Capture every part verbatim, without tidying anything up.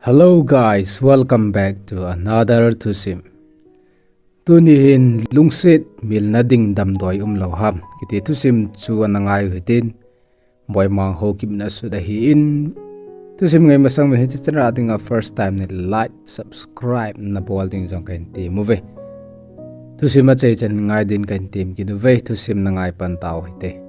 Hello guys, welcome back to another thusim. Tuni hin lungset milna ding damdoi umlou ham kiti thusim chu ana ngai u hitin, Boimang Haokip nasut ahin. Thusim ngai masang uve, hiche channel a dinga first time na like, subscribe na bol ding jong kahin tem uve. Thusim achaichan ngai din kahin tem kit uve, thusim na ngai pan tau hite.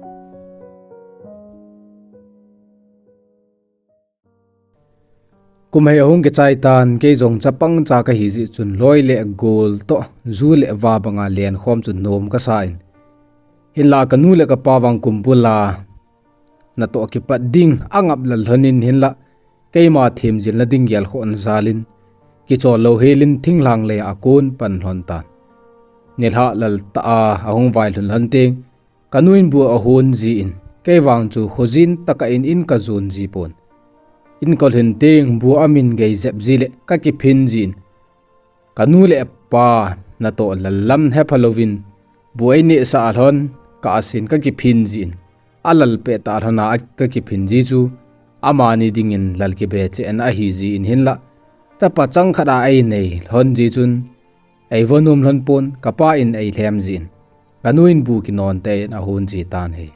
Kum hei ahung kichai tan, kei jong chapang cha kahi jeh chun loi le gol toh, ju le va banga lenkhom chu nom kasa in. Hinla kanu le kapa vang kum bula natoh kipat ding angap lal lhonin hinla, keima themjilna ding gelkhoh na jalin, kichol lou helin thinglhang lei a kon pan lhon tan. Nilhah lal tah a ahung vai lhun lhon teng, kanu in bu ahon jin, kei vang chu khojin tah a in in kajon ji pon. In kalhun teng bu amin gei jep ji le kakiphin jin, kanu le pa natoh lal lam hepha louvin, bu einehsah lhon, ka asin kakiphin jin, alal peh tah lhon a kakiphin ji chu, amani dingin lal kibe cheh in ahi jin hinla, chapa chang khat a einei lhon ji chun, eivo nom lhon pon, kapa in eilhem jin, kanu in bu kinon tah in ahon ji tan ahi.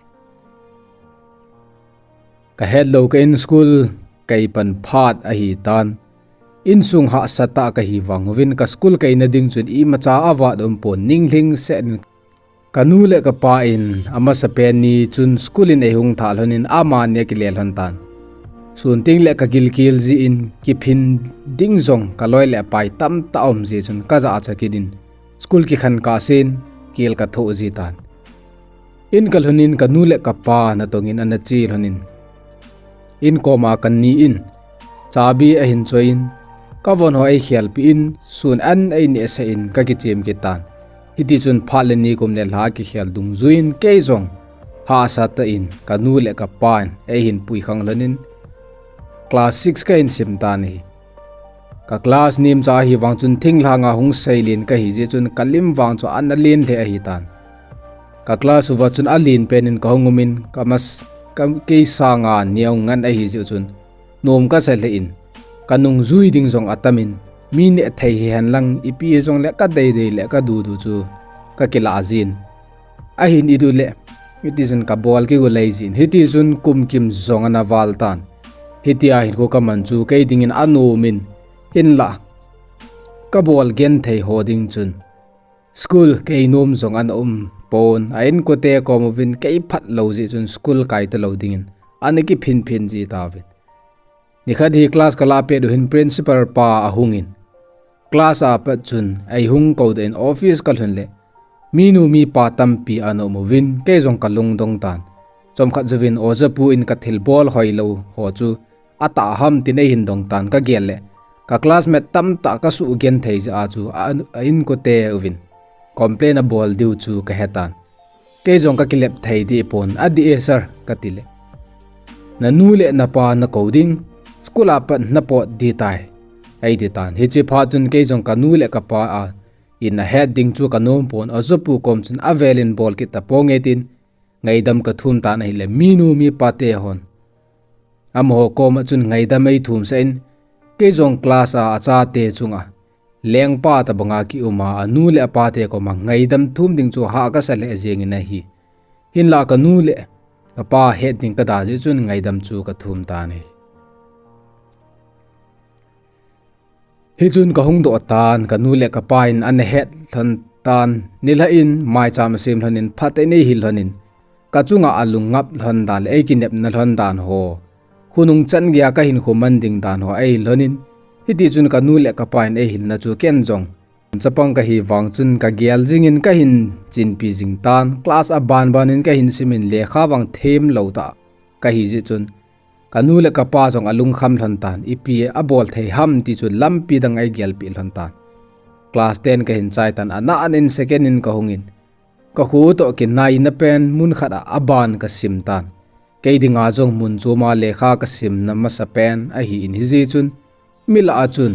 Kahet lou kah in school kei pan phat ahi tan, insung hahsa tah kahi vang uvin ka school kaina ding chun imacha avat um pon, ninglhing seh in kanu le kapa in amasapen ni chun school in eihung thah lhonin amani akile lhon tan. Sun teng le kagilkel jin, kiphin ding jong kaloi le pai tamtah aum jeh chun kajahcha kit in, school kikhen kahsen, kel kathoh ji tan. In kalhunin kanu le kapa natongin ana che lhonin, in koma kani in, chabi ahin choiyin, kavon ho eikhelpeh in, sun an einehsah in kakichem kit tan. Hitichun phat le ni kum le lha kikhel dungjuiyin kei jong hahsa tah in kanu le kapa in eihin puikhang lhonin, class six kahin sim tan ahi. Ka class nemcha ahi vang chun thinglhang a hung seilen kahi jeh chun kalim vang chu ana len lheh ahi tan. Ka class uva chun alen pen in kahung umin, kamas-, ka, kei sanga neo ngen ahi jeh chun nom kasa lheh in, kanungjui ding jong atamin, mi neh thei hihen lang, ipi hijongle kadeidei le kadudu chu kakilah jin. Ahin idu le, hitichun kabol kigulei jin, hitichun kum kim jong ana val tan. Hitia hinkho kaman chu kei dingin anomin, hinla kabol genthei ho ding chun school kei nom jong ana um pon, a inkote kom uvin kei phat lou jeh chun school kai talou dingin ana kiphinphin ji tauvin. Nikhat hi class kalah pet u hin principal pa ahungin, class a pat chun eihung koudoh in office kalhun le, minu mipa tampi ana um uvin kei jong kalungdong tan. Chomkhat jouvin ojapu in kathilbol hoilou ho chu atah ham tin eihin dong tan, kagel le ka classmate tamtah kasuh genthei jeh a chu a, a inkote uvin complain abol diu chu kahe tan. Kei jong kakilep thei deh pon, adih e sir, katile, nanu le napa nakou ding, school a pat napot ding tai, eiti tan. Hiche phat chun kei jong kanu le kapa a in ahet ding chu kanom pon, ojapu kom chun avelin bol kit taponge tin ngaidam kathum tan ahile, minu mipa te hon amaho koma chun ngaidam eithum sah in, kei jong class a achate chunga lengpa tabanga kiuma anu le apate koma ngaidam thum ding chu hah kasa lheh jengin ahi. Hinla kanu le kapa het ding kada jeh chun ngaidam chu kathum tan ahi. Hichun kahung doh tan, kanu le kapa in ana het lhon tan, nilhah in maicham asem lhonin phatah in eihil lhonin, kachunga alung ngap lhon dan le eikinepna lhon dan ho, khonung chan geiya kahinkho man ding dan ho eihil lhonin, hitichun kanu le kapa in eihilna chu ken jong chapang kahi vang chun kagel jingin kahin chinpi jing tan, class abanbanin kahin simin lekha vang them lou tah kahi jeh chun, kanu le kapa jong alungkham lhon tan, ipi abol thei ham ti chu lampi dang eigelpeh lhon tan. Class ten kahin chai tan, ana anin second in kahungin, kakho toh kinaina pen mun khat a aban kasim tan. Kei dinga jong mun choma lekha kasimna masapen ahin, hijeh chun milah a chun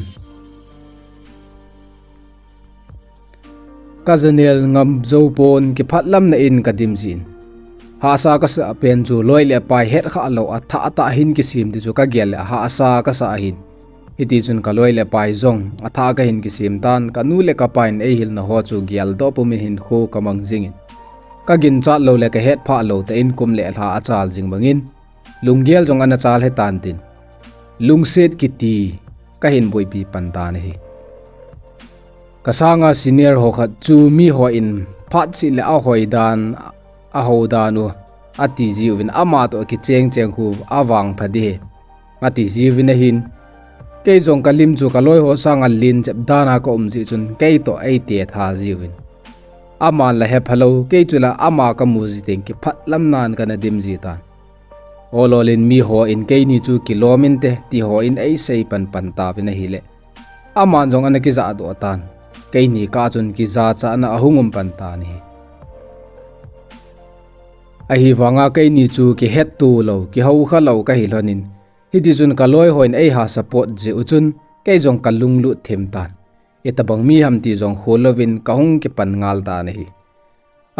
kajanel ngam jou pon, kiphatlamna in kadim jin. Hahsa kasah pen chu loi le pai het kha lou a thah tah hin kisem ti chu kagel le hahsa kasah ahin. Hiti chun kaloi le pai jong athah kahin kisem tan, kanu le kapan eihilna ho chu geldoh pumin hinkho kamang jingin. Kaginchat lou le kahet phah lou tah in kum le lha achal jing bangin lunggel jong ana chal he tan tin, lungset kiti kahin boipi pan tan ahi. Kasanga senior ho khat chu mihon phat seh le ahoi dan, aho dan u ati jiuvin, amatoh kicheng cheng khu avangpha ding ahi ati jiuvin ahin. Kei jong kalim chu kaloi ho sanga len jep dan a kaum jeh chun keitoh eitetha jiuvin, aman la hepha lou, kei chu la ama kamu ji teng kiphat lam nan kana dim ji tan. Ololin mihon keini chu kilom inte ti hon eisei pan pan tauvin ahile, aman jong ana kijahdoh tan. Keini kah chun kijachana ahung um pan tan ahi. Ahivanga keini chu kihetto lou, kihoukha lou kahi lhonin, hiti chun kaloi hon eiha support jeh u chun kei jong kalunglut them tan. Itobang mi ham ti jong khol louvin kahung kipan ngal tan ahi.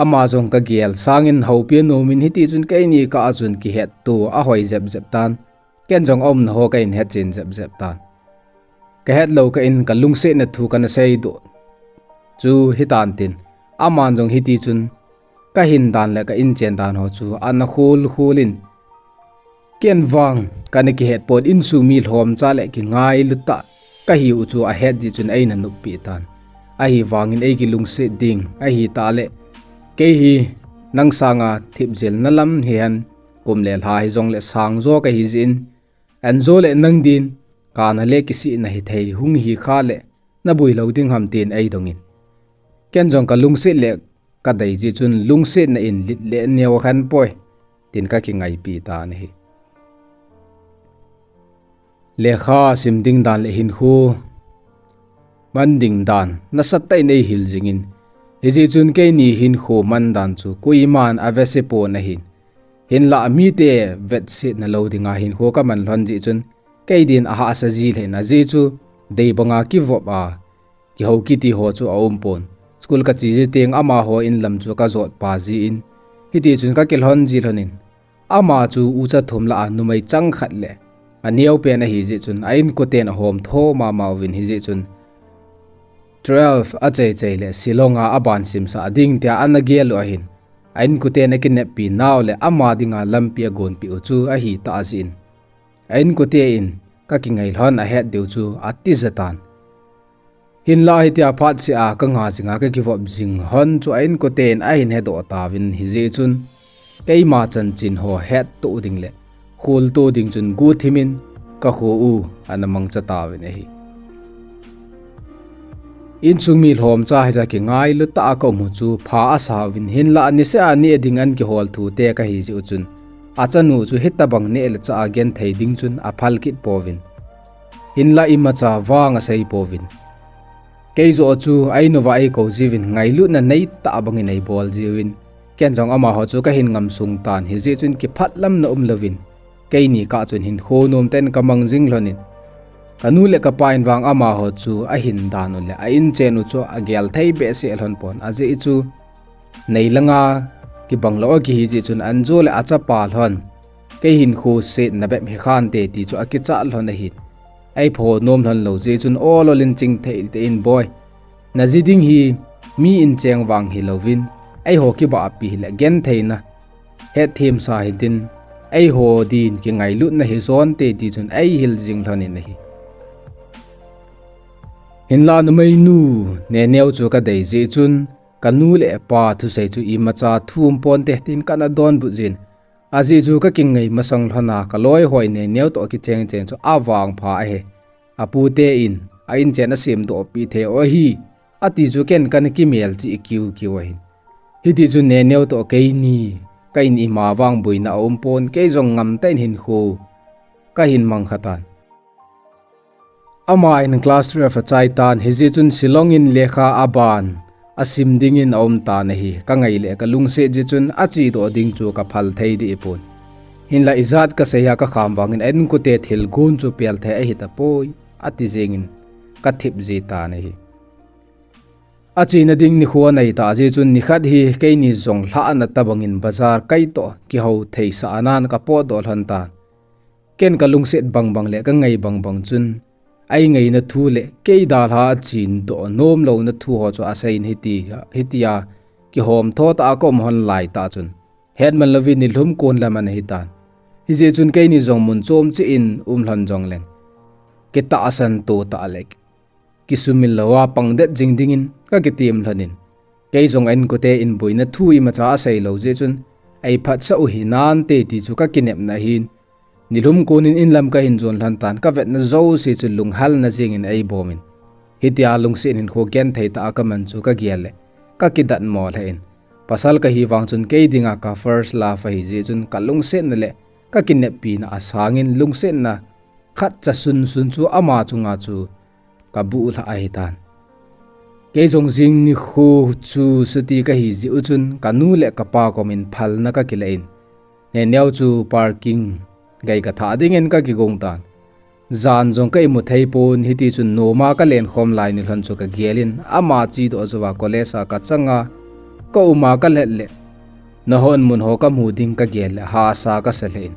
Ama jong kagel sangin houpi anom in, hiti chun keini kah chun kihetto ahoi jep jep tan. Ken jong aumna ho kahin hetchen jep jep tan. Kahet lou kah in kalungsetna thu kana seidoh chu hitan tin, aman jong hiti chun kahin dan le ka inchen dan ho chu ana khol khol in, ken vang kana kihet pon, insung mi lhomcha le kingailu tah kahiu chu ahet jeh chun eina noppi tan. Ahivangin eikilungset ding ahitah le, kei hi nang sanga thipjilna lam hihen, kum le lha hijongle sangjo kahi jeh in, anjo le nang din kana le kisihna hithei hung hi kha le naboi lou ding ham tin eidongin. Ken jong kalungset le kadei jeh chun lungsetna in lit le neo khen poi tin kakingaipi tan ahi. Lekha sim ding dan le hinkho man ding dan nasatah in eihil jingin, hijeh chun keini hinkho man dan chu koiman avetsah pon ahin. Hinlah mite vetsetna lou dinga hinkho kaman lhon jeh chun, kei din ahahsa ji lheh in, ajeh chu dei banga kivop a kihou kiti ho chu aum pon. School kache jeh teng amaho in lam chu kajot pa jeh in, hiti chun kakilhon ji lhonin, ama chu ucha thum lah a numei chang khat le aneo pen ahi jeh chun a inkoten ahom tho mama uvin, hijeh chun twelve achei chei le Shillong a aban simsah ding tia ana gel u ahin, a inkoten akineppi nau le ama dinga lampi agonpeh u chu ahitah jeh in, a inkote in kakingai lhon ahet diu chu atija tan. Hinlah hitia phatseh a kanga jinga kakivop jing lhon chu a inkoten ahin hedoh tauvin, hijeh chun keima chanchin ho hetto ding le kholto ding chun guhthimin kakho u ana mangcha tauvin ahi. Insung mi lhomcha hija kingailu tah a kaum u chu pha asauvin, hinlah niseh a neh ding an kihol thute kahi jeh u chun, achanu chu hitobang neh le chah a genthei ding chun aphal kit pouvin, hinlah imacha vang asei pouvin. Kei joh chu a in uva eikou jiuvin, ngailutna neitah bangin eibol jiuvin, ken jong amaho chu kahin ngamsung tan, hijeh chun kiphat lamna umlouvin, keini kah chun hinkho nomtah in kamang jing lhonin, kanu le kapa in vang amaho chu ahin dan u le a inchen u chu agel thei behseh lhon pon, ajeh chu neilanga kibang lou akihi jeh chun anjo le achapa lhon, kei hinkho setna bep hikhante ti chu akichat lhon ahin. Eipho nom lhon lou jeh chun ololin chingthei tah in, boi, naji ding hi mi incheng vang hilouvin, eiho kibahpi hile gentheina hetthemsa hitin, eiho din kingailutna hijonte ti chun eihil jing lhonin ahi. Hinlah numeinu Neneo chu kadei jeh chun, kanu le pa thusei chu imacha thu um ponte tin kana donbut jin. Ajeh chu kakingai masang lhona kaloi hoi Neneo toh kicheng cheng chu avangpha ahi. Apute in a inchen asemdohpeh thei u ahi, ati chu ken kana kimel cheh kiu kiu ahin. Hiti chun Neneo toh keini ka in ima vang boina aum pon, kei jong ngamtah in hinkho kahin mangkha tan. Ama in class twelve achai tan, hijeh chun Shillong in lekha aban asim dingin aum tan ahi. Kangai le kalungset jeh chun achedoh ding chu kaphal thei deh pon. Hinlah ijat kasei a kakham vangin a inkote thilgon chu pel thei ahitapoi, ati jengin kathip ji tan ahi. Achena ding nikho anei tah jeh chun nikhat hi keini jong lhahna tabangin bazar kaitoh kihou theisah anan kapotdoh lhon tan. Ken kalungset bangbang le kangai bangbang chun, eingaina thu le kei dalha a chendoh nomlouna thu ho chu aseiyin hiti, hitia kihomtho tah a kaum lhon laitah chun, hetman louvin nilhum kon lam ana hitan. Hijeh chun keini jong mun chom cheh in um lhon jongleng, kitahsan to tah le kisumil louva pangdet jing dingin kakitem lhonin, kei jong a-inkote in boina thu imacha aseilou jeh chun, eiphatsah u hinante ti chu kakinepna ahin, nilhum konin inlam kahin jon lhon tan, kavetna jouse chu lunghalna jengin eibomin, hitia lungset hinkho genthei tah a kaman chu kagel le kakidatmo lheh in, pasal kahi vang chun kei dinga ka first love ahijeh chun kalungsetna le kakineppina asangin lungsetna khatcha sunsun chu ama chunga chu kabuhlhah ahitan. Kei jong jing nikho chu chuti kahi jeh u chun kanu le kapa komin phalna kakilah in, Neneo chu parking gei kathah dingin kakigong tan. Jan jong ka imu theipon, hitichun noma kalenkhom lai nilhon chu kagelin, ama chedoh jouva college a kachanga, kauma kalhet le nahon mun ho kamu ding kagel le hahsa kasa lheh in,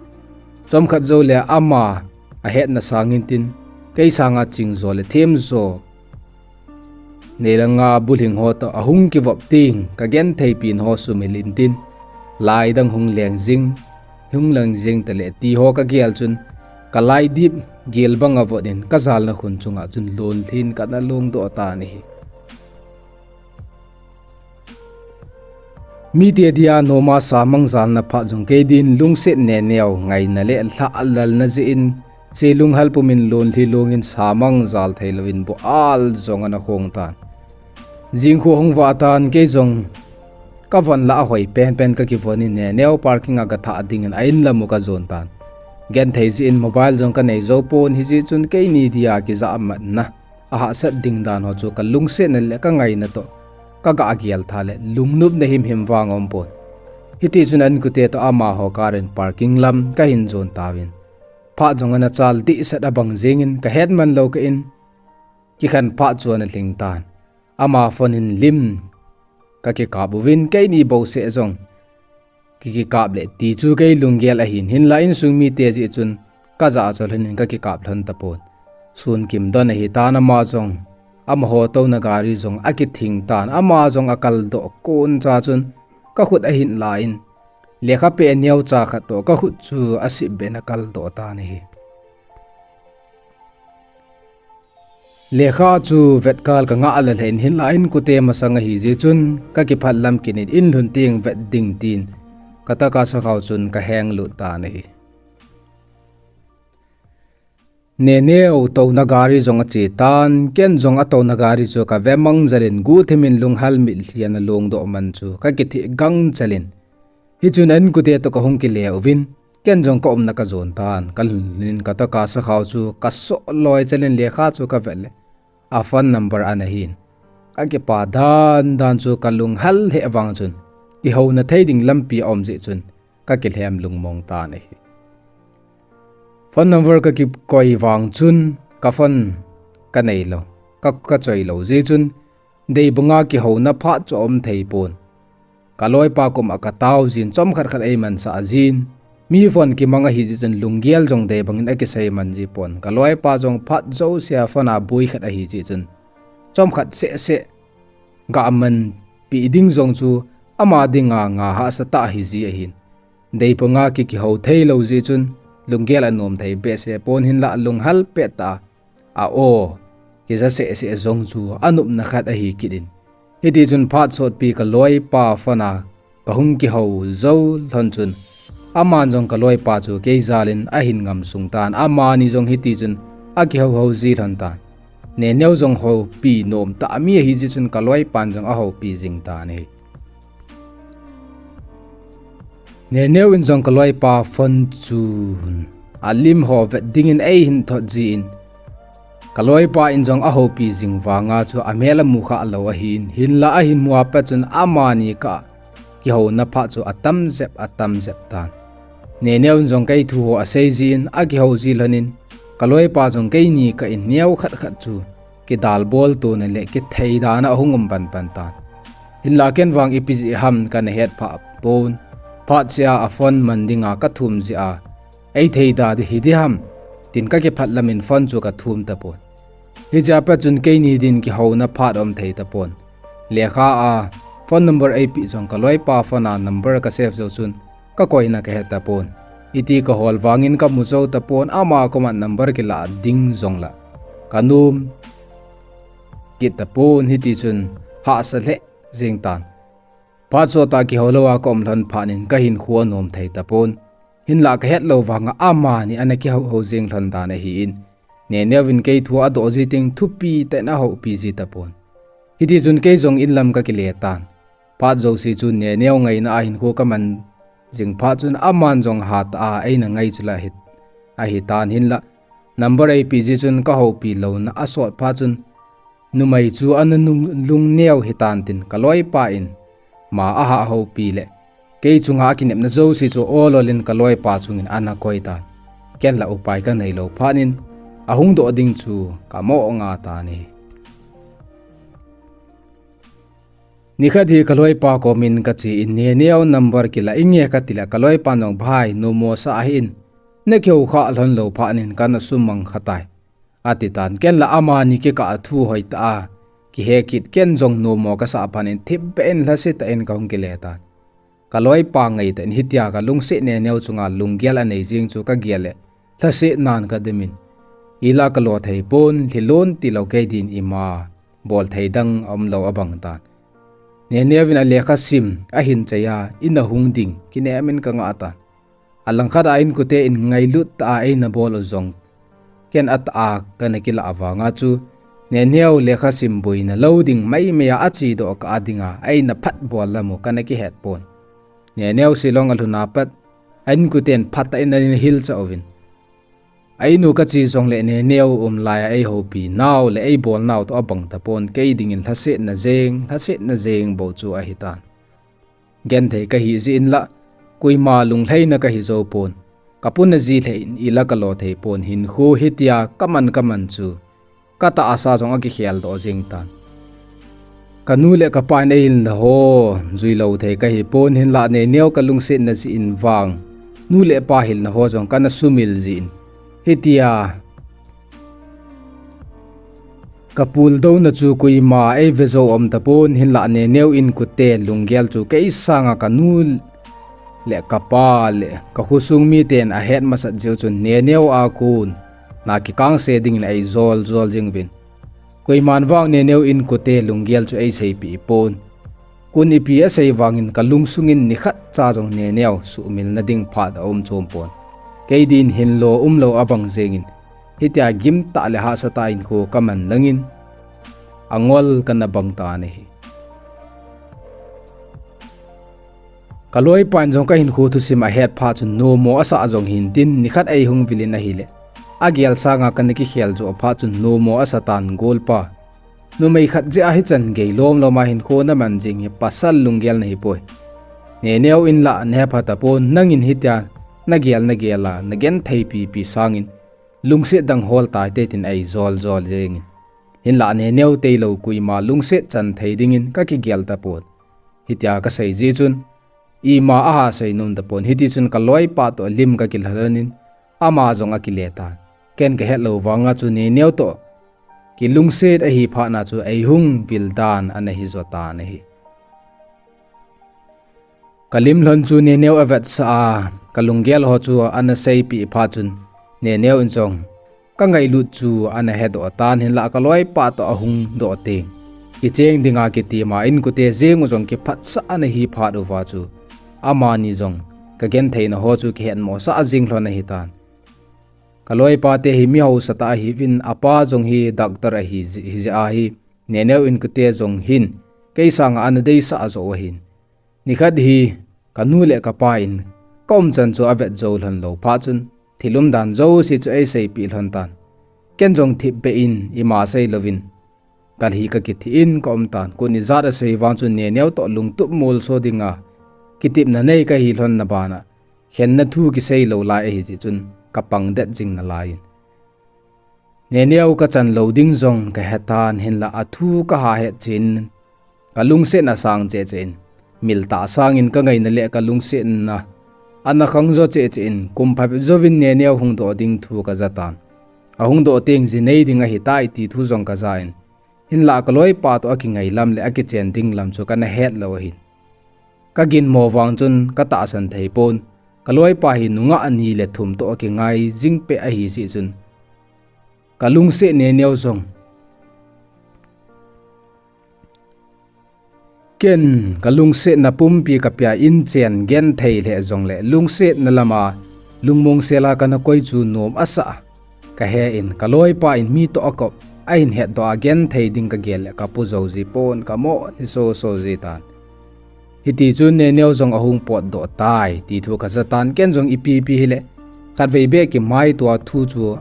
chomkhat joule ama ahetna sangin tin, kei sanga chingjo le themjo neilanga bulhing ho toh ahung kivop ding kagentheipi in ho sumil intin, laidang hung leng jing, hung leng jing tale ti ho kagel chun, kalaidip gel banga vot in kajalna khun chunga chun lonlhin kana longdoh tan ahi. Mite dia noma samang jalna phat jong kei din lungset neneo ngaina le lhahlelna jeh in, chelunghal pumin lonlhi longin samang jal theilouvin boal jong ana khong tan. Jingkhu hung vah tan, kei jong kavon lah ahoi penpen kakivonin Neneo parking a gathah dingin a-in lamu kajon tan. Genthei jeh in mobile jong kanei jou pon, hijeh chun keini dia kijahmatna ahahsat ding dan ho chu kalungsetna le kangaina toh kagah gel tha le lungnopna himhim vang aumpon. Hitichun a-inkote toh amaho car in parking lam kahin jon tauvin, phat jong ana chal dehset abang jengin kahetman lou kah in, kikhen phat chu ana lhing tan. Ama phone in lim kakikap uvin, keini bouseh jong kikikap le ti chu kei lunggel ahin, hinla insung mite jeh chun kajah chol lhonin kakikap lhon tapon. Sun kimdon ahitan, ama jong, amaho touna gari jong akithing tan, ama jong akaldoh koncha chun kakhut ahin la in, lekha peh neocha khat toh kakhut chu asipbeh in akaldoh tan ahi. Lekha chu vetkal kangah lel lheh in, hinla a-inkote masang ahijeh chun kakiphat lam kit in, in lhun teng vet ding tin kataka sakhao chun kahenglut tan ahi. Neneo touna gari jong ache tan, ken jong atouna gari chu kave mang jel in guhthim in lunghal mitlhi ana longdoh man chu kakitheh gang jel in, hichun a-inkote toh kahung kile uvin, ken jong kaumna kajon tan, kalhun in kataka sakhao chu kasoh loi jel in lekha chu kavet le a phone number ana hin, kakipa dandan chu kalunghal lheh vang chun, kihouna thei ding lampi aum jeh chun kakilhem lungmong tan ahi. Phone number kakikoi vang chun ka phone kanei lou, ka, kachoi lou jeh chun, deibanga kihouna phat chu aum theipon. Kaloipa koma katao jin, chomkhat khat eimansah jin, mi phone kimang ahijeh chun lunggel jong deibangin akisei man jipon. Kaloipa jong phat jousea phone a boi khat ahijeh chun, chomkhat sehseh gamanpeh ding jong chu ama dinga nga hahsa tah ahiji ahin, deibanga ki, kihou theilou jeh chun lunggel anom thei behseh pon, hinlah lunghal pettah a, a-o kija sehseh jong chu anopna khat ahi kit in, hitichun phat sotpi kaloipa phone a kahung kihou jou lhon chun, aman jong kaloipa chu kei jal in ahin ngam sung tan, amani jong hitichun akihou hou ji lhon tan. Neneo jong houpi nomtah mi ahijeh chun kaloipan jong ahoupi jing tan ahi. Neneo in jong kaloipa phone chu alim ho vet dingin eihin thot jin, kaloipa in jong ahoupi jing vanga chu amel amu khah lou ahin, hinlah ahin mu a pat chun amani kah kihouna phat chu atam jep, atam jep tan. Neneo in jong kei thu ho asei jin, akihou ji lhonin, kaloipa jong keini kah in neokhat khat chu kidalbol tona le kithei dana ahung um panpan tan. Hinlah ken vang ipi jeh ham kana het pha pon. Phat sea a phone man dinga kathum jeh a, ei thei da di hi di ham, tin kakiphat lamin phone chu kathum tapon. Hichea pat chun keini din kihouna phat um thei tapon. Lekha a phone number eipe jong kaloipa phone a number kasave jou chun kakoina kahe tapon. Iti kahol vangin kamu jou tapon, ama koma number kila ding jong la kanom kit tapon, hiti chun hahsa lheh jeng tan. Phat sot a kihou lou a kaum lhon phat in kahinkho anom thei tapon. Hinlah kahet lou vanga amani ana kihou hou jeng lhon dan ahin. Neneo in kei thu adoh ji teng thupi tah in ahoupi ji tapon. Hiti chun kei jong in lam kakile tan. Phat jouse chun Neneo ngaina a hinkho kaman jing phat chun aman jong hatah a eina ngai chu la hi, ahi tan hinlah. Number eipe ji chun kahoupi louna asot phat chun numei chu ana nung lungneo hitan tin kaloipa in ma ahah houpi le kei chunga akinepna jouse chu ol ol in kaloipa chungin ana koi tan. Ken la upai kanei lou phat in ahung doh ding chu kamo nga tan ahi. Nikhat hi kaloipa komin kache in Neneo number kila inge kati le kaloipan jong bhai nomo sa ahin, nakihou kha lhon lou phat in kana sumang kha tai, ati tan. Ken la amani kikah a thu hoitah a kihe kit, ken jong nomo kasah phat in thipbeh in lhasetah in kahung kile tan. Kaloipa ngaitah in hitia kalungset Neneo chunga lunggel anei jeng chu kagel le lhasetnan kademin, ila kalo thei pon, lhilon tilou kei din ima bol thei dang aum lou abang tan. Neneo in alekha sim ahin chai a, in ahung ding kinem in kangah tan. Alangkhat a inkote in ngailut tah a eina bol u jong ken atah a kana kilah vanga chu Neneo lekha sim boina lou ding maimai a achedoh kah a dinga eina phatbol lam u kana kihet pon. Neneo Shillong alhun a pat a inkoten phatah in ana hilchah uvin, a in u kache jongle Neneo um lai a eihoupi nau le eibol nau toh abang tapon, kei dingin lhasetna jeng, lhasetna jeng bou chu ahi tan. Genthei kahi jeh in la, koima lunglhaina kahi jou pon. Kapuna ji lheh in ila kalo thei pon, hinkho hitia kaman kaman chu katahsa jong akikhel doh jeng tan. Kanu le kapa in eihilna ho jui lou thei kahi pon, hinlah Neneo kalungsetna jeh in vang nu le pa hilna ho jong kana sumil jin, hitia kapuldouna chu koima eive jou um tapon, hinlah Neneo inkote lunggel chu kei sanga kanu le kapa le kakhosung miten ahet masat jeh u chun Neneo a kon na kikangse dingin eijol jol jeng uvin. Koiman vang Neneo inkote lunggel chu eiseipeh pon. Kon ipi asei vangin kalungsungin nikhat cha jong Neneo suhmilna ding phat aum chom pon. Kei din hinlo umlou abang jengin, hitia gimtah le hahsatah in kho kaman langin, angol kana bang tan ahi. Kaloipan jong kahinkho thusim ahet phat chun nomo asah jong hintin, nikhat eihung vilin ahile, agel sanga kana kikhel joh phat chun nomo asah tan, golpa. Numei khat jeh a hichan gei lom lom a hinkho naman jing hi pasal lunggel nahipoi. Neneo in la nahepha tapon, nangin hitia nagel nagel a nagenthei pipi sangin lungset dang hol taite tin eijol jol jengin. Hinlah Neneo tilou koima lungset chan thei dingin kakigel tapon. Hitia kasei jeh chun ima aha seinom tapon. Hitichun kaloipa toh lim kakilha lhonin ama jong akile tan. Ken kahetlou vanga chu Neneo toh kilungset ahi phatna chu eihung vil dan ana hijo tan ahi. Kalim lhon chu Neneo avetsah a, kalunggel ho chu ana seipeh phat chun Neneo in jong kangailut chu ana hedoh tan, hinlah kaloipa toh ahung doh teng, kicheng dinga kitima inkote jeng u jong kiphatsah ana hi phat uva chu amani jong kagentheina ho chu kihetmosah jing lhon ahitan. Kaloipate hi mihaosatah ahiuvin, apa jong hi doctor ahi ji-, hijeh a hi, Neneo inkote jong hin kei sanga ana deisah joh u ahin. Nikhat hi kanu le kapa in kaumchan chu avet jou lhon lou phat chun thil umdan jouse chu eiseipeh lhon tan. Ken jong thipbeh in ima seilouvin kalhi kakithih in kaum tan. Kon ijat asei vang chun Neneo toh lungtup molso dinga kitepna nei kahi lhonna bana, khenna thu kiseilou lai ahijeh chun kapang det jing nalaiyin. Neneo kachan lou ding jong kahetan, hinlah athu kaha het cheh in kalungsetna sang cheh cheh in, mil tah sangin kangaina le kalungsetna ana khang jo cheh cheh in, kum phabep jouvin Neneo hung doh ding thu kaja tan. Ahung doh teng ji nei ding ahitai ti thu jong kaja in, hinlah kaloipa toh akingai lam le akichen ding lam chu kana het lou ahin. Kaginmo vang chun katahsan thei pon, kaloipa hi nungah ni le thum toh akingai jing peh ahi jeh chun, kalungset Neneo jong ken kalungsetna pumpi kapia in chen genthei lheh jongle lungsetna lama lungmong sela kana koi chu nom asah kahe in, kaloipa in mi toh akop ahin hetdoh a genthei ding kagel le kapu jou ji pon, kamo lhi soso ji tan. Hitichun Neneo jong ahung potdoh tai ti thu kaja tan, ken jong ipi ipi hile khatvei beh kimaito a thu chu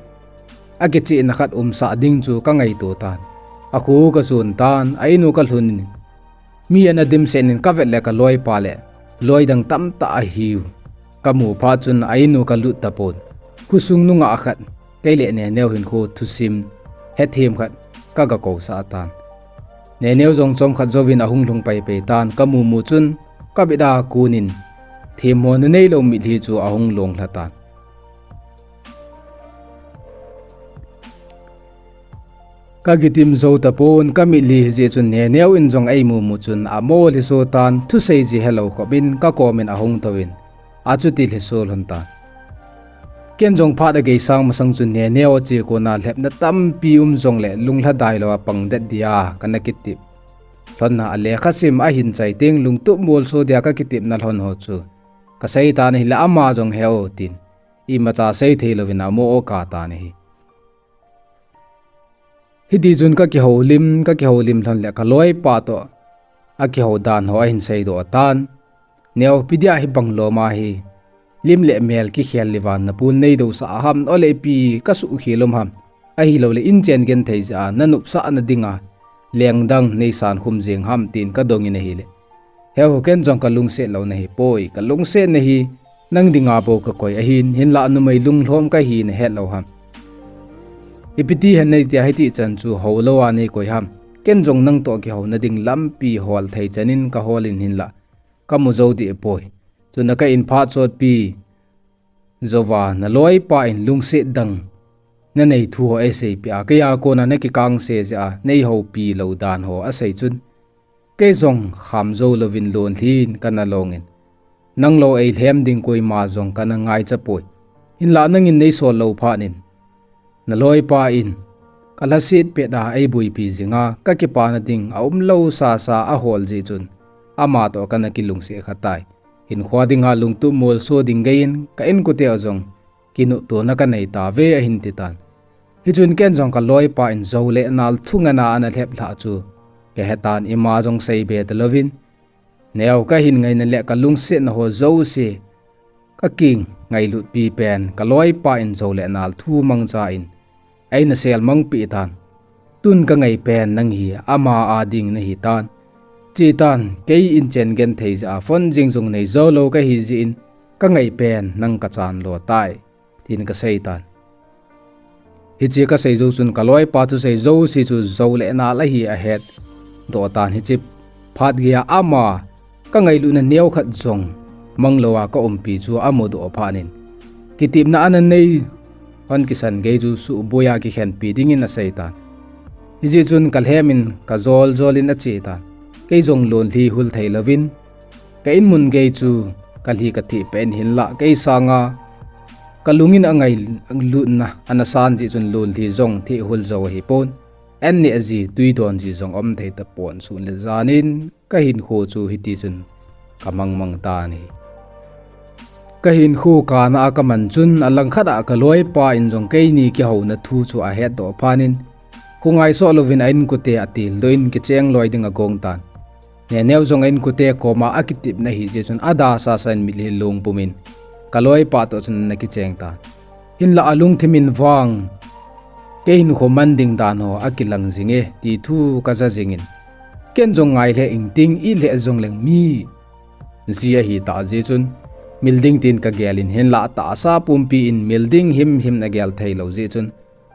akichehna khat umsah ding chu kangaito tan. Akhu kajon tan, a in u kalhun in, mi ana dimset in kavet le kaloipa le loi dang tamtah ahiu kamu phat chun a in u kalut tapon, khosung nungah khat, kei le Neneo hinkho thusim hethem khat kaga kousah tan. Neneo jong chomkhat jouvin ahung lhung paipai tan, kamu mu chun kabit a kon in themmona neilou mitlhi chu ahung longlha tan. Kakitim jou tapon, kamitlhi hijeh chun Neneo in jong eimu mu chun amo lhiso tan, thusei ji helou khop in kakom in ahung touvin achuti lhiso lhon tan. Ken jong phat ageisang masang chun Neneo ache kona lhepna tampi um jongle lunglhadai lou a pang det dia kana kitep lhonna, alekha sim ahin chai teng lungtup molso dia kakitepna lhon ho chu kasei tan ahile ama jong he o tin imacha sei theilouvin amo o katan ahi. Hitichun kakihoulim, kakihoulim lhon le kaloipa toh akihou dan ho ahin seidoh tan. Neo, ipi dia hibang lom ahi, lim le mel kikhel le van napun neidousah ham, ole ipi kasuhkhel um ham, ahiloule inchen genthei jeh a nanopsahna dinga lengdang neisan khum jeng ham tin kadongin ahile, He o, ken jong kalungset lou nahipoi, kalungsetna hi nang dinga bou kakoi ahin, hinlah numei lunglhom kahi nahet lou ham? Ipi ti hen neitia hitichan chu houlou a neikoi ham? Ken jong nangtoh kihouna ding lampi hol thei chanin kaholin hinlah kamu jou deh poi. Chuna ka in phat sotpi jouva naloipa in lungset dang nanei thu ho eiseipeh a, keiya kona nakikangse jeh a neihoupi lou dan ho asei chun, kei jong kham jou louvin lonlhin kana longin, nang lou eilhem ding koima jong kana ngaichapoi. Hinlah nangin neisol lou phatnin, naloipa in kalhaset pet a eiboipi jinga kakipana ding aumlou sasa ahol jeh chun, amatoh kana kilungset khatai. Hinkhoa dinga lungtup molso ding geiyin ka inkote jong kinoptona kanei tauve, ahin titan. Hichun ken jong kaloipa in jou le nal thu ngana ana lhep lhah chu kahetan, ima jong seibe talouvin, Neo, kahin ngaina le kalungsetna ho jouse kakingailutpi pen kaloipa in jou le nal thu mangcha in eina selmangpeh tan. Tun kangai pen nang hi ama a ding nahitan. Chetan, kei inchen genthei jeh a phone jeng jong neijou lou kahi jeh in kangai pen nang kachan lo tai, tin kaseitan. Hiche kasei jou chun kaloipa thusei jouse chu jou le nal ahi ahetdoh tan. Hiche phat geiya ama kangailutna neokhat jong manglou a kaumpi chu amudoh phatnin, kitepna ana nei hon kisan gei chu suhboiya kikhenpi dingin aseitan. Hijeh chun kalhemin kajol jolin achetan. Kei jong lonlhi hul theilouvin ka inmun gei chu kalhi katheh peh in hinlah, kei sanga kalungin angailutna ana san jeh chun lonlhi jong theh hul jou ahipon, an neh ji, twi don ji jong um thei tapon, sun le janin kahinkho chu hitichun kamangmang tan ahi. Kahinkho kana a kaman chun alangkhat a kaloipa in jong keini kihouna thu chu ahetdoh phatnin, khongai soh louvin a inkote atildoh in kicheng loi ding agong tan. Neneo jong a inkote koma akitepna hijeh chun ada sasan mitlhi lungpumin kaloipa toh chun ana kicheng tan. Hinlah alungthimin vang, kei hinkho man ding dan ho akilang jinge ti thu kaja jingin, ken jong ngai lheh ingting, it lheh jongleng mi ji ahitah jeh chun mil ding tin kagelin, hinlah tahsa pumpi in mil ding himhim nagel theilou jeh chun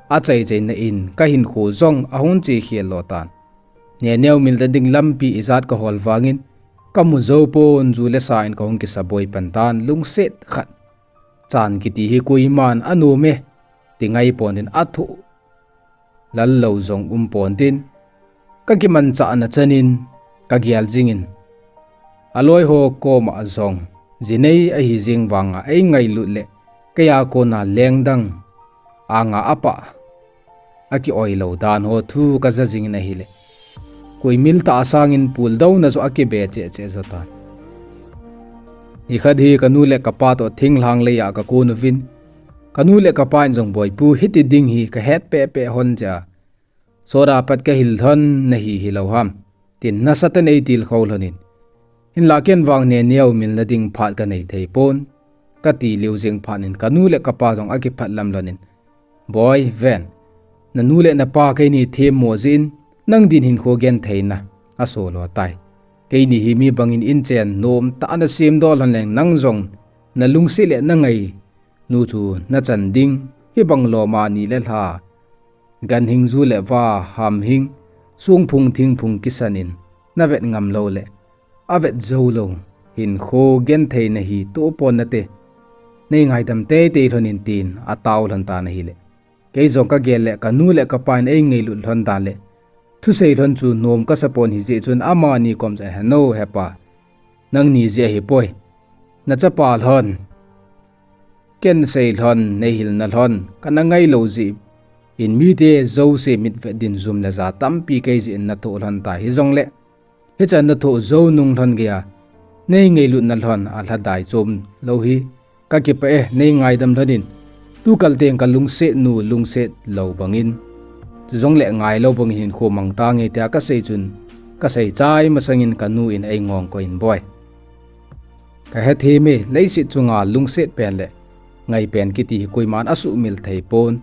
achaichaina in kahinkho jong ahung chekhel lo tan. Neneo milna ding lampi ijat kahol vangin, kamu jou pon, ju le sa in kahung kisaboi pan tan, lungset khat. Chan kiti hi koiman anom e, ti ngai pon tin, athoh lal lou jong um pon tin, kakimanchahna chanin kagel jingin, aloi ho koma jong jinei ahi jing vanga eingailut le keiya kona lengdang anga apa akioi lou dan ho thu kaja jingin ahile, koimil tah sangin puldouna joh akibe cheh cheh jo tan. Nikhat hi kanu le kapa toh thinglhang leiya kakon uvin, kanu le kapa in jong, Boipu, hiti ding hi kahet pehpeh hon jeh a, sora pat kahil lhon nahi hilou ham, tin nasatah in eitilkhou lhonin, hinlah ken vang Neneo milna ding phat kanei thei pon, kati lheh jing phat in kanu le kapa jong akiphatlam lhonin, Boi, ven, nanu le napa keini themmo jeh in nang din hinkho gentheina aso lo tai. Keini hi mi bangin inchen nomtah a nasemdoh lhon leng, nang jong nalungset le nangainu chu nachan ding, hibang loma ni le lha, ganhing, ju le va, hamhing, songphung thingphung kisan in navet ngam lou le avet jou lou hinkho gentheina hi toh pon nate, neingaidam teitei lhonin, tin atao lhon tan ahile, kei jong kagel le kanu le kapa in eingailut lhon dan le thusei lhon chu nom kasa pon, hijeh chun amani kom jeh a, Heno hepa, nangni jeh ahipoi, nachapa lhon, ken sei lhon, neihilna lhon kana ngai lou jeh in mite jouse mitvet din jum le ja tampi kei jeh in nathoh lhon tai, hijongle hichan nathoh jou nung lhon geiya neingailutna lhon alhadai chom lou hi kakipah e, neingaidam lhonin. Tukal teng kalungset nu lungset lou bangin, chujongle ngai lou bangin hinkho mang tange, tia kasei chun, kasei chai masangin kanu in eingong koh in, Boi, kahethem e, leiset chunga lungset pen le ngai pen kiti hi koiman asuhmil thei pon,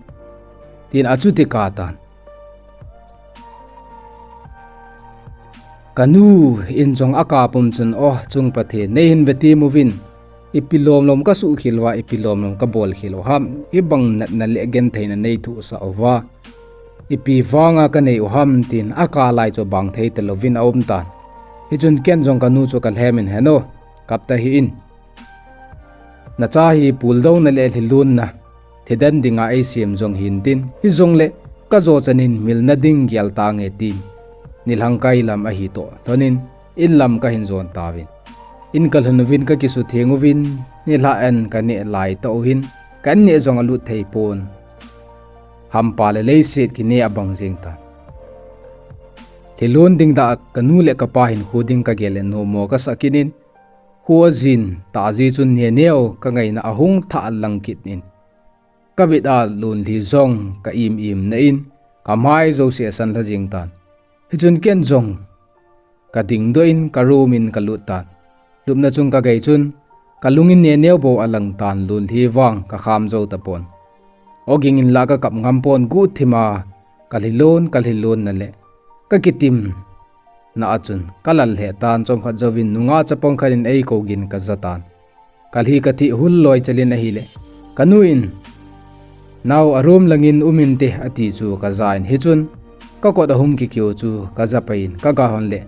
tin achuti kah tan. Kanu in jong akap um chun, O chung Pathen, neihin vetem uvin, ipi lomlom kasuhkhel uva, ipi lomlom kabolkhel u ham, hibang natna le gentheina neithohsah uva, ipi vanga kanei u ham, tin akap lai chu bang thei talouvin aum tan. Hichun ken jong kanu chu kalhemin, Heno, kap tahih in, nacha hi puldouna le lhilonna, thidan dinga eisem jong hintin, hijongle kajo chanin milna ding gel tange, tin nilhang kai lam ahi toh lhonin, in lam kahin jon tauvin, in kalhun uvin, kakisutheng uvin, nilhah an kaneh laitah u hin, ka an neh jong alut thei pon, hampa le leiset kine abang jeng tan. Lhilon ding dah kanu le kapa hinkho ding kagel le nommo kasah kit in, kho ajin tah jeh chun Neneo kangaina ahung thah lang kit in, kabit a lonlhi jong ka im im na in, kamai jouse asan lha jeng tan. Hichun ken jong kadingdoh in ka room in kalut tan. Lupna chung kagei chun kalungin Neneo bou alang tan, lonlhi vang kakham jou tapon. Ogin la kakap ngam pon, guhthima kalhilon, kalhilonna le kakitimna a chun kalal lheh tan, chomkhat jouvin nungah chapang khat in eikou gin kaja tan. Kalhi kathih hul loi chelin ahile, kanu in, Nao, a room langin um inte, ati chu kaja in, hichun kakot ahung kikiu chu kaja pai in, kaga hon le,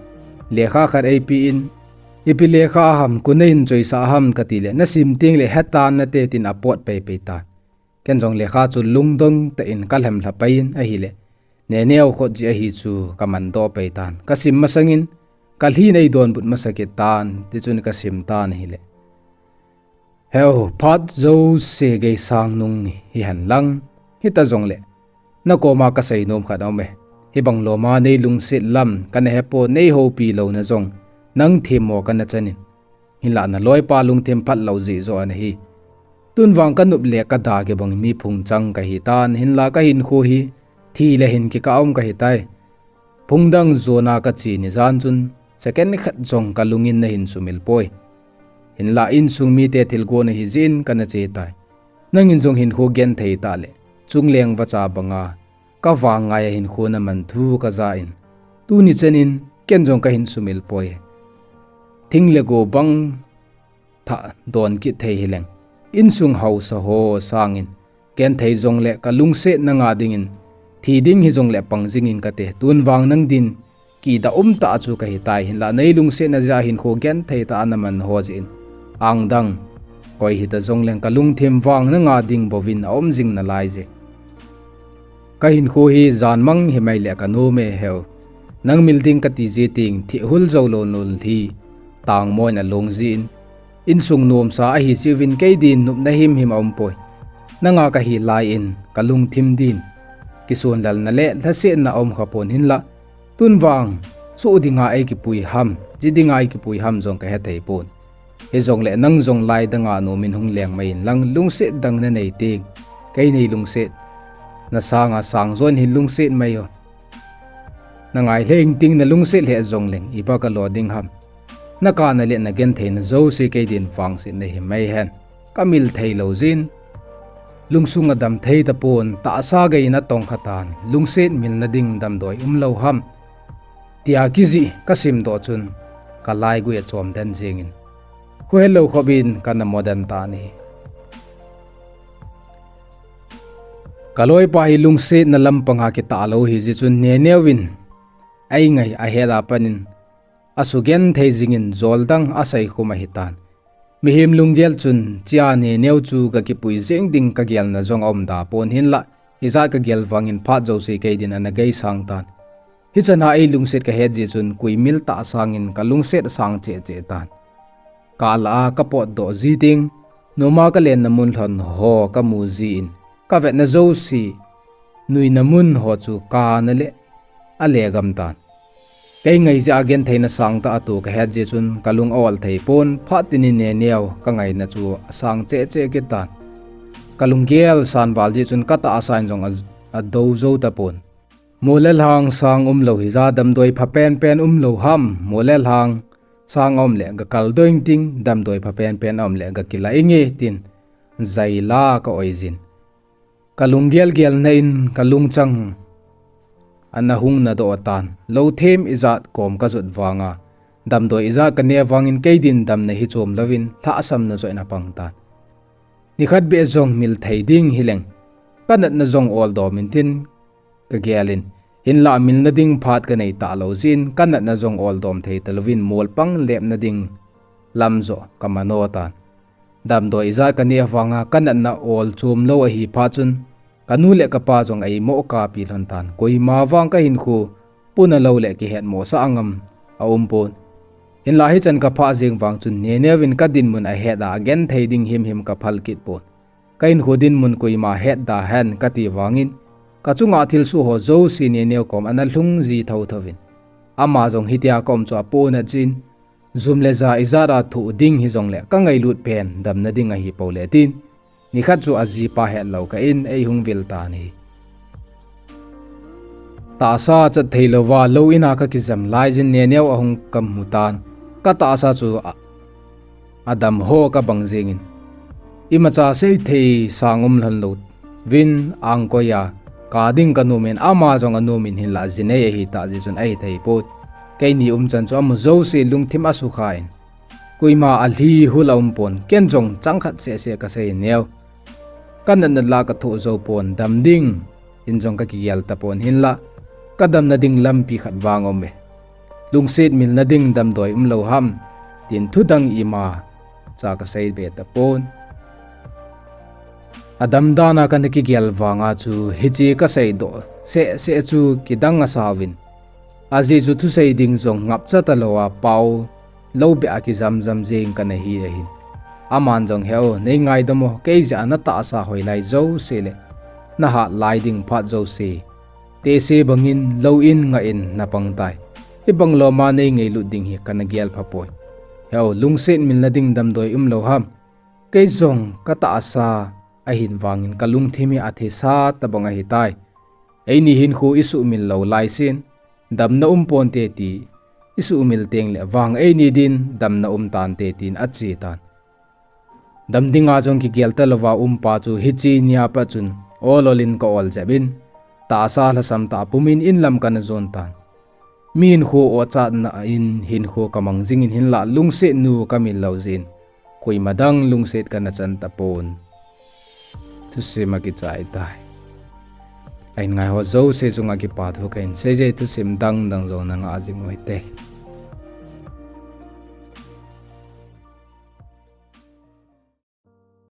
lekha khat eipe in, Ipi lekha ham, koi in choisah ham, kati le, Nasim teng le hetan nate, tin apot paipai tan. Ken jong lekha chu lungdong tah in kalhem lha pai in ahile, Neneo khut jeh ahi chu kamandoh pai tan. Kasim masangin kalhin eidonbut masa kit tan, tichun kasim tan ahile, Heu, phat jouse geisang nung hihen lang, hita jongle nakoma kasei nom khat aume. Hibang loma neilungset lam kana hepon, neihoupi louna jong nang themmo kana chanin, hinlah naloipa lungthim phat lou jeh joh ana hi. Tun vang kanop le kada kibang mi phungchang kahitan, hinlah kahinkho hi thi le hin kikah um kahitai. Phungdang jona kache ni jan chun second khat jong kalungin nahin sumil poi. Hinlah insung mite thilgon ahi jeh in kana che tai. Nangin jong hinkho genthei tah le chungleng vacha banga kavang ngaiya hinkho naman thu kaja in, tuni chanin ken jong kahin sumil poi. Thing le go bang thah don kit thei hileng, insung haosa ho sangin Genthei jongle kalungsetna nga dingin, thi ding hijongle pang jingin kate. Tun vang nang din, kida umtah chu kahitai, hinlah nei lungsetna jeh a hinkho genthei tah a naman ho jeh in. Angdang, koi hita jongleng kalungthim vang nanga ding bouvin aum jing nalai je. Kahinkho hi janmang himai le kanom e heu. Nang mil ding kati jeh teng, thihhul jou lou nulthi tangmo in along jin. Insung nomsa ahi jeh uvin kei din nopna himhim aumpoi. Nanga kahi lai in, kalungthim din kisonlalna le lhasetna aum khapon hinlah. Tun vang, soh dinga eikipui ham, ji dinga eikipui ham jong kahethei pon. Hijongle nang jong laidanga nomin hung leng mai inlang lungset dang nanei teng, kei nei lungsetna sanga sang jon hin lungset mai o. Nangai lheh inting nalungset lheh jongleng, ipa kalo ding ham. Nakana le nagentheina jouse kei din vangsetna himai hen. Kamil theilou jin. Lungsung adam thei tapon, tahsa gei natong khatan, lungset milna ding damdoi umlou ham, tia kijih kasimdoh chun, kalaigui achom den jengin, khohelou khopin kana moden tan ahi. Kaloipa hi lungsetna lampanga kitah lou hijeh chun, Neneo in eingai ahet a panin, asugenthei jingin joldang aseikhum ahitan. Mihem lunggel chun, chia Neneo chu gakipui jeng ding kagelna jong aumda pon hinlah, ijat kagel vangin phat jouse kei din ana geisang tan. Hichana eilungset kahet jeh chun, kuimil tah sangin kalungset asang cheh cheh tan. Kalah a kapotdoh ji teng, noma kalenna mun lhon ho kamu jin, kavetna jouse, nuina mun ho chu kana le alegam tan. Kei ngai jeh a gentheina sangtah atoh kahet jeh chun kalung aol thei pon, phat tinin Neneo kangaina chu asang cheh cheh kit tan. Kalunggel sanval jeh chun katahsa in jong a, adou jou tapon. Mol le lhang sang umlou hija damdoi pha penpen umlou ham, mol le lhang sang aum le gakal doh inting, damdoi pha penpen aum le gakilah inge tin, jaila ka-oi jin. Kalunggel gelna in kalungchang ana hung nadoh tan, lou them ijat kom kajot vanga, damdoi ijat kane vangin kei din damna hi chom louvin lhahsamna joh in apang tan. Nikhat beh jong mil thei ding hileng, kanatna jong oldom intin kagelin, hinlah milna ding phat kanei talou jeh in kanatna jong oldom thei talouvin molpang lepna ding lam joh kamano tan. Damdoi ijat kaneh vanga kanatna ol chom lou ahi phat chun, kanu le kapa jong eimoh kapi lhon tan. Koima vang kahinkho puna lou le kihetmohsah ngam aumpon. Hinlah hichan kaphah jeng vang chun Neneo in kadinmun ahet a, agenthei ding himhim kaphal kit pon. Kahinkho dinmun koima hetda hen kati vangin, kachunga thilsoh ho jouse Neneo kom ana lhung ji thotho in, ama jong hitia kaum chu aponat jeh in, jum le ja ijat a thoh ding hijongle kangailut pen damna ding ahi poule tin, nikhat chu ajipa hetlou kah in eihung vil tan ahi. Tahsa chat theilouva lou in a kakijam lai jeh in Neneo ahung kamu tan. Katahsa chu a, adam ho kabang jengin, imacha seithei sang um lhon louvin angkoi a, kah ding kanom in, ama jong anom in, hinlah jinei ahitah jeh chun ahithei pon. Keini umchan chu amu jouse lungthim asukha in, koima alhi hul aumpon, ken jong changkhat sehseh kasei Neo. Kanatna la kathoh jou pon, dam dingin jong kakigel tapon, hinlah kadamna ding lampi khat vang aume. Lungset milna ding damdoi umlou ham, tin thudang imacha kasei be tapon. Adam dan a kana kigel vanga chu hiche kaseidoh sehseh chu kidang asauvin, ajeh chu thusei ding jong ngapcha talouva pao lou beh a kijamjam jeng kana hi ahin. Aman jong, He o, nei ngaidam o, kei jeh a natahsa hoilai jouse le nahat lai ding phat jouse, tehse bangin lou in ngah in napang tai. Hibang loma nei ngailut ding hi kana gel phapoi. He o, lungset milna ding damdoi umlou ham. Kei jong katahsa ahin vangin kalungthim hi athisa tabang ahitai. Eini hinkho isuhmil lou laisen, damna umponte ti isuhmil tengle vang eini din damna umtante, tin ache tan. Dam dinga jong kigel talouva umpa chu hiche nia pat chun ol ol in ka-ol jep in, tahsa lhasam tah pumin inlam kana jon tan. Mi hinkho ochatna in hinkho kamang jingin, hinlah lungsetnu kamil lou jeh in, koima dang lungset kana chan tapon. thusim akichai tai. Ahin ngai ho jouse chunga kipa thu kahin seije, thusim dang dang jong nangah jing u hite.